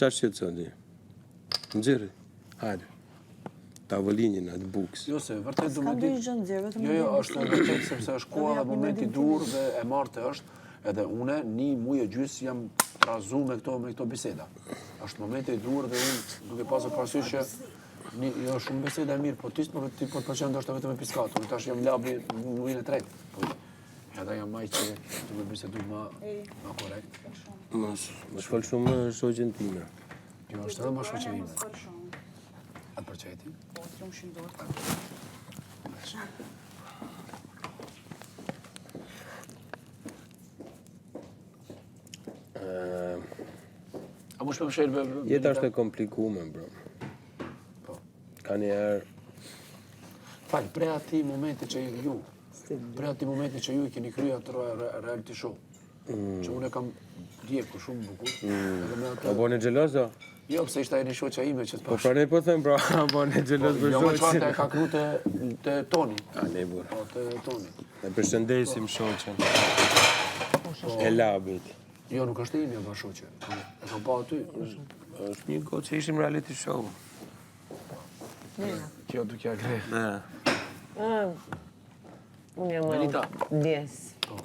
Ça shqetëson ti? Nxirri. Hajde. Tavolinën atë bukës. Jo se vërtet do me ditë. S'ka gjë nxjerr, vetëm Jo, jo, është vërtet sepse është koha dhe momenti i duhur dhe e martë është edhe une një muaj e gjys jam trazu me këto me këto biseda. Është momenti i duhur dhe unë duke pasur parasysh që një jo shumë biseda e mirë, po ti s'po ti po të pëlqen ndoshta vetëm e piskatë. Unë tash jam labi në muajin e tretë. Po edhe jam më i qetë, duke bisedu më më korrekt. Mos, mos fol shumë me shoqen time. Jo, është edhe më shoqe ime. A të pëlqejti? Po, të lumshin duart. A më shpem shërë be... Jeta është e komplikume, bro. Po. Ka një herë... Fal, prej atij momenti që ju, prej atij momenti që ju i keni kryer atë reality show, mm. që unë e kam ndjekur shumë bukur. Mm. Edhe me atë... A bone xheloz, o? Jo, pse ishte një shoqja ime që të pash. Po pra ne po them, pra, a bone xheloz po, për shoqen. Jo, çfarë e ka kru te, te Toni. A, ne burë. Po, te Toni. Ne përshëndesim shoqen. Po. E labit. Jo, nuk është ime, pa shoqe. E kam pa aty. Është një gotë që ishim reality show. Kjo duke ja gre. Ne. Unë jam Melita. Djes. Po.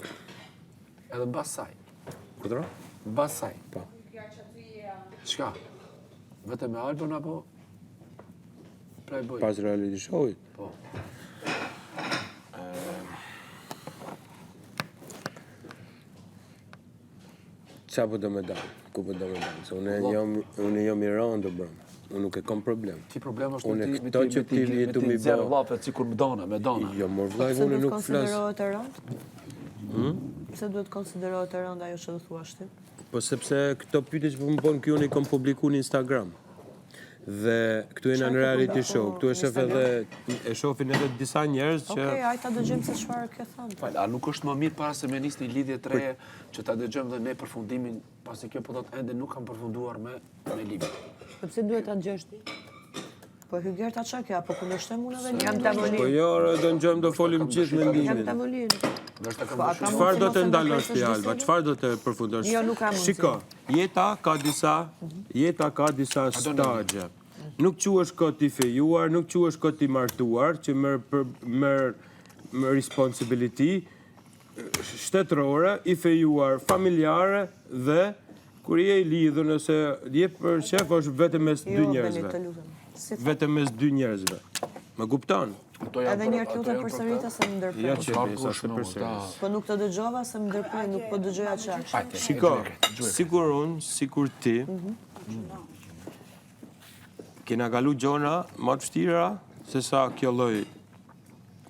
Edhe mbas saj. Kutro? Mbas saj. Po. Çka? Vetëm me Albën apo Playboy? Pas reality show-it? Po. Qa po do me dalë? Ku po do me dalë? Se unë jam, unë jam i rëndë, bro. Unë nuk e kam problem. Ti problem është me ti, me ti, që ti, me ti, me ti zerë llafet sikur me dana, me dana. Jo, mor vllai, unë nuk flas. Pse duhet konsiderohet e rëndë? Hmm? Pse duhet konsiderohet e rëndë ajo që do thuash ti? Po sepse këto pyetje që po më bën ky unë i kam publiku në Instagram. Dhe këtu jena në reality show, këtu e shoh edhe e shohin edhe disa njerëz që Okej, hajt ta dëgjojmë se çfarë ke thënë. Fal, a nuk është më mirë para se me nis një lidhje të re që ta dëgjojmë dhe ne përfundimin, pasi kjo po thotë ende nuk kam përfunduar me me Limin. Po pse duhet ta dëgjosh ti? Po Hygerta ça ke, apo kundërshtojmë unë edhe Limin? Jam tavolinë. Po jo, do dëgjojmë do folim gjithë mendimin. Jam tavolinë. Po, Çfarë do të ndalosh ti Alba? Çfarë do të përfundosh? Jo, nuk ka mundësi. Shiko, jeta ka disa, jeta ka disa stagje. Nuk quhesh kot i fejuar, nuk quhesh kot i martuar, që merr merr responsibility shtetërore, i fejuar, familjare dhe kur je i lidhur nëse je për qef është vetëm mes dy Jo, njerëzve. Beni, të lutem. Si the? Vetëm mes dy njerëzve. Më kupton? Edhe një herë të lutem përsërite se më ndërpre. Jo që besa se përsëris. Po nuk të dëgjova se më ndërpre, nuk po dëgjoja qartë. Shiko, sikur unë, sikur ti, kena kalu gjona ma të vështira se sa kjo lloj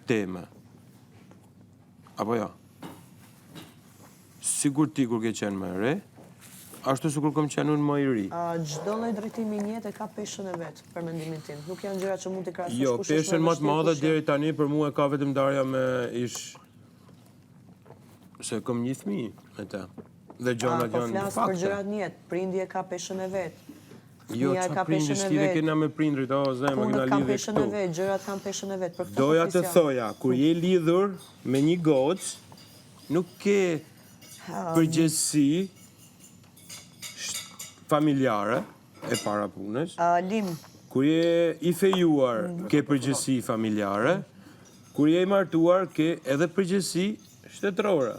teme. Apo jo? Sikur ti kur ke qenë më e re, ashtu sikur kom qenë unë më i ri. Çdo lloj drejtimi në jetë e ka peshën e vet, për mendimin tim. Nuk janë gjëra që mund t'i krahasosh Jo, kush është më e peshën më të vështirë, madhe kush jo. deri tani për mua e ka vetëm ndarja me ish se kom një fëmijë me të. Dhe gjonat Po janë flas për fakte. gjërat në jetë, prindi e ka peshën e vet. Jo, Fëmija e ça ka prindi peshën e shtire vet. kena me prindrit, o zemër, Punët kena kanë lidhje peshën e këtu. vet, gjërat kanë peshën e vet. Për këtë po Doja të flisja. thoja, kur je lidhur me një gocë, nuk ke përgjegjësi familjare e para punës. Lim. Kur je i fejuar, ke përgjegjësi familjare. Kur je i martuar, ke edhe përgjegjësi shtetërore.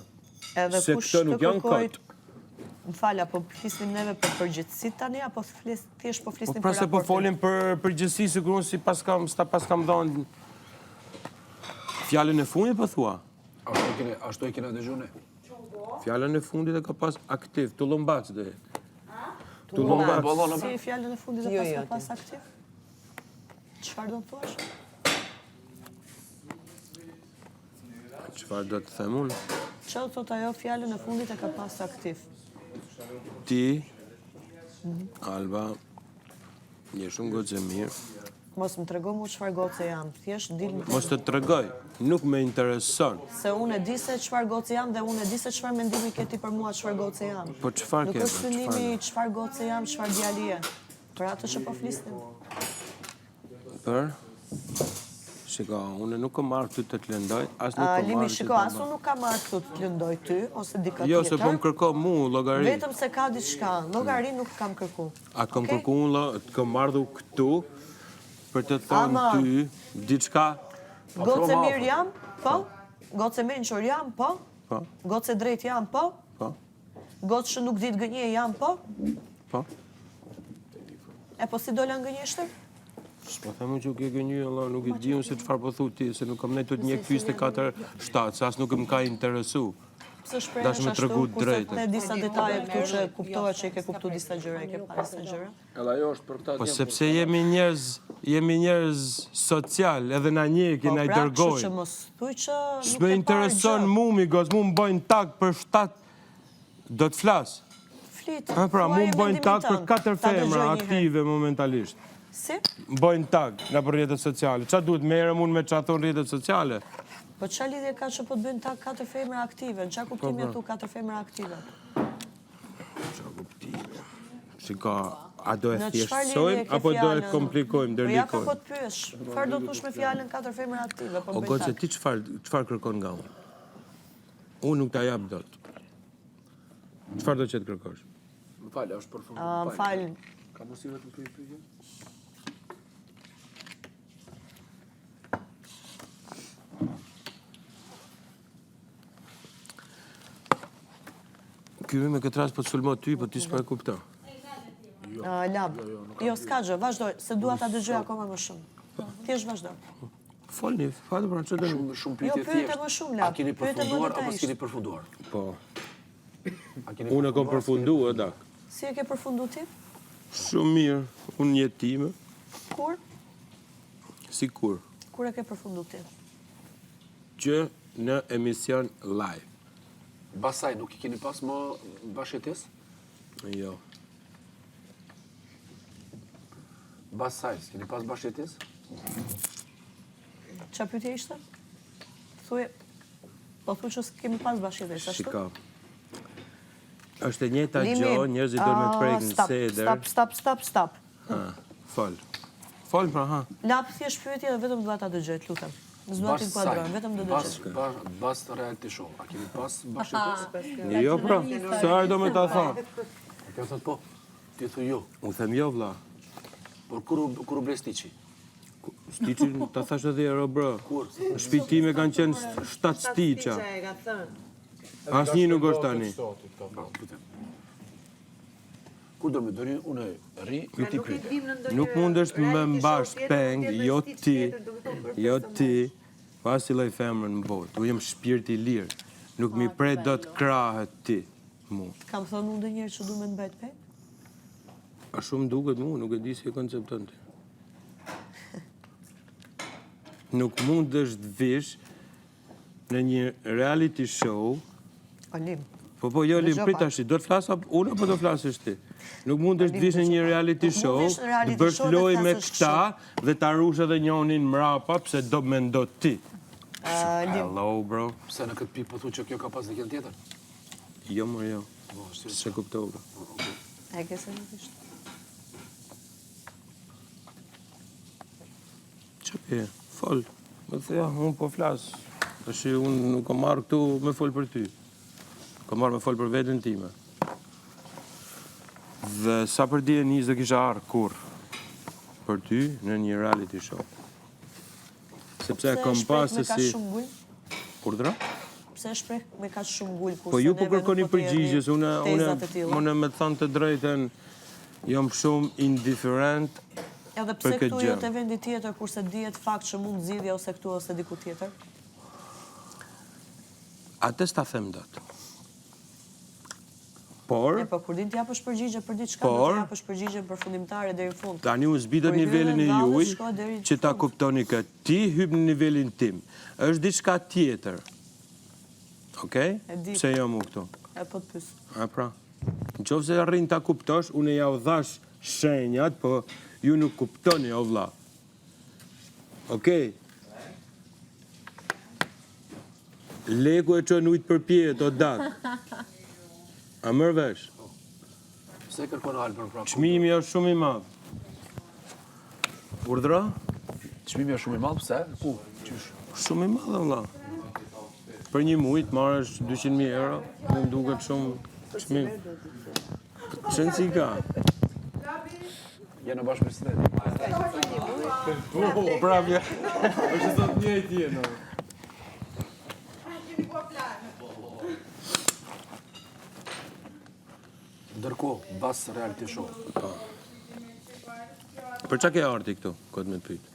Edhe Se kush këto nuk të janë kërkoi kot. Më fal, a po flisnim neve për përgjegjësi tani apo thjesht po Po flisnim pra për se po raportin? folim për përgjegjësi, sikur unë si paskam, s'ta paskam dhënë fjalën e fundit po thua? Ashtu e kene, ashtu e kena dëgju ne. Fjalën e fundit e ka pas aktiv, tullumbac do jetë. Tullumbac. Si fjalën e fundit e Jo, pas jo, ka pas aktiv? Çfarë do të thuash? Çfarë do të them unë? Çfarë do të thotë ajo fjalën e fundit e ka pas aktiv? Ti, Alba, je shumë gocë e mirë. Mos më trego mu çfarë goce jam, thjesht dil në Mos të tregoj, nuk më intereson. Se unë e di se çfarë goce jam dhe unë e di se çfarë mendimi ke ti për mua çfarë goce jam. Po çfarë Nuk ke? është po, synimi çfarë? çfarë goce jam, çfarë djali je. Për atë që po flisnim. Për? Shiko, unë nuk kam ardhur këtu të të lëndoj, as nuk kam Limi, ardhur shiko, as unë nuk kam ardhur këtu të të lëndoj ty, ose dikë tjetër. Jo, se po më kërko mu llogari. Vetëm se ka diçka, llogari nuk kam kërku. A të kam kërku unë, të kam ardhur këtu për të thonë ty diçka. Gocë e mirë jam, po? Gocë e mençur jam, po? Po. Gocë e drejtë jam, po? Po. Gocë që nuk di të gënjej jam, po? Po. E po si dola në gënjeshtër? S'po them unë që ke gënjy, Allah, nuk e di unë se çfarë po thu ti, se nuk kam nejt tu të ndjek 24/7, se as nuk më ka interesu. Pse shprehesh ashtu, kurse the disa detaje këtu që kuptohet që i ke kuptu disa gjëra, i ke pa disa gjëra? Edhe ajo është për këta Po sepse jemi njerëz, jemi njerëz social, edhe na ndjekin, Po na i pra, kështu dërgojnë. që mos thuj që nuk S'më ke parë intereson gjë. mu mi goc, mu më bëjnë tag për 7 do të flas. Flit, Ha pra, mu thuaje më bëjnë mendimin tag për tënd, katër ta dëgjoj femra një herë. aktive momentalisht. Si? Më bëjnë tag nëpër rrjetet sociale. Ça duhet merrem unë me ça thonë rrjetet sociale? Po ça lidhje ka që po të bëjnë tag katër femra aktive? Në ça kuptimi Po, e thu katër femra aktive? Ça kuptimi? Shiko, a do e Në çfarë lidhje thjeshtësojmë ke apo do e fjalën? komplikojmë, Po ja ka ndërlikojmë? po të pyesh. Çfarë do thush me fjalën katër femra aktive? Po O bëj goce, tag. ti çfarë çfarë kërkon nga unë? Unë nuk ta jap dot. Çfarë do që të kërkosh? Më fal, është përfundu. A, Më fal. Ka mundësi vetëm pyetje pyetje? Ky me këtë rast po të sulmo ty, po ti s'po e kupton. Lab. Jo, s'ka gjë, vazhdo, se dua ta dëgjoj akoma më shumë. Thjesht vazhdo. Folni, fal pra ç'do. Shumë shumë Jo, pyetje pyete thjesht. më shumë, A Lab. keni Pyete më përfunduar apo detajisht. s'keni përfunduar? Po. A keni Unë e kam përfunduar, përfundu, e dak. Si e ke përfundu ti? Shumë mirë, unë një time, Kur? si kur, Kur e ke përfundu ti? që në emision live. Basaj, nuk i keni pas më bashkëjetesë? Jo. Basaj, s'keni pas bashkëjetesë? Ça pyetje ishte? Thuaj, po thu që s'kemi pas bashkëjetesë, ashtu? Shiko. Është e njëjta Limi, gjë, njerëzit do me ah, prek në stop, sedër. Stop, stop, stop, stop. Ha, fol. Fol pra, ha. Lap thjesht pyetje dhe vetëm dua ta dëgjoj, të lutem. S'dua të inkuadrojmë, vetëm do dëgjoj. Bas, bas reality show. A keni pas bashkëjetesë? Jo pra, sa herë do me ta thonë. Kjo thot po. Ti thu jo. Unë them jo vlla. Por kur u kur u ble Stiçi? Stiçin ta thash edhe herë o bro. Kur? Në shtëpi time kanë qenë 7 stiça. e ka thënë. Asnjë nuk është tani. Lutem. Kur do me doni, unë rri, ju ti Nuk e pyete. dim në ndonjë Nuk mundesh me reality mbash show tjetër, peng, tjetër, jo stiç ti, tjetër, duke thonë për jo personazh. ti, po asnjë lloj femre në botë. Unë jam shpirt i lirë. Nuk mi pret dot krahët ti mu. Kam thënë unë ndonjëherë që du me të mbajt peng? A shumë duket mu, nuk e di si e koncepton ti. Nuk mundesh të vish në një reality show O Lim. Po po, jo, Lim, Dëgjo prit pak. tash, do të flas apo unë apo do flasësh ti? Nuk mundesh të vish në një reality Nuk mund show, vish në reality të bësh show dhe lojë me flasësh këta dhe ta rush edhe njonin mrapa pse do mendo ti. Lim. Hello bro. Pse në këtë pikë po thu që kjo ka pas dikën tjetër? Jo mor jo. Po, si- Se kuptova. E ke se nuk ishte. Ç'a ke? Fol. Më the, ja, unë po flas. Tash unë nuk kam marrë këtu me fol për ty. Kam marrë me fol për veten time. Dhe sa për dijeni s'do kisha ardhur kurrë për ty në një reality show. Sepse e Pse kam shpreh pa se me kaq si... shumë ngulm? Urdhra? Pse e shpreh me kaq shumë ngulm kurse Po ju po neve nuk kërkoni po të jemi përgjigje, se unë unë tezat e tilla? unë me të thënë të drejtën jam shumë indiferent Edhe për pse këtë këtu jo gjë. te vendi tjetër kurse dihet fakt që mund zgjidhja ose këtu ose diku tjetër? Atë s'ta them dot. Por E po kur din të japësh përgjigje për diçka, do Por- të japësh përgjigje përfundimtare deri në fund. Tani unë zbitet Kur i nivelin e hyre në juj vallë, shko deri në që ta fund. kuptoni këtë. Ti hyp në nivelin tim. Është diçka tjetër. Okej? E di. Pse jam u këtu? E po të pyes. A pra. Në qoftë se arrin ta kuptosh, unë ja u dhash shenjat, po ju nuk kuptoni, o vlla. Okej. Leku e çon ujt përpjetë, o dak. A merr vesh? Pse kërkon Albën pra? Çmimi është shumë i madh. Urdhra? Çmimi është shumë i madh, pse? Ku? Qysh? Shumë i madh, vëlla. Për një muaj të marrësh 200.000 euro, mu më duket shumë çmim. Ç'rëndësi ka? Jena bashkë me stres. Prapë. ja. Është sot njëjtë jena. Ndërkohë, bas reality show. Për çka ke arti këtu, këtë me të pyet?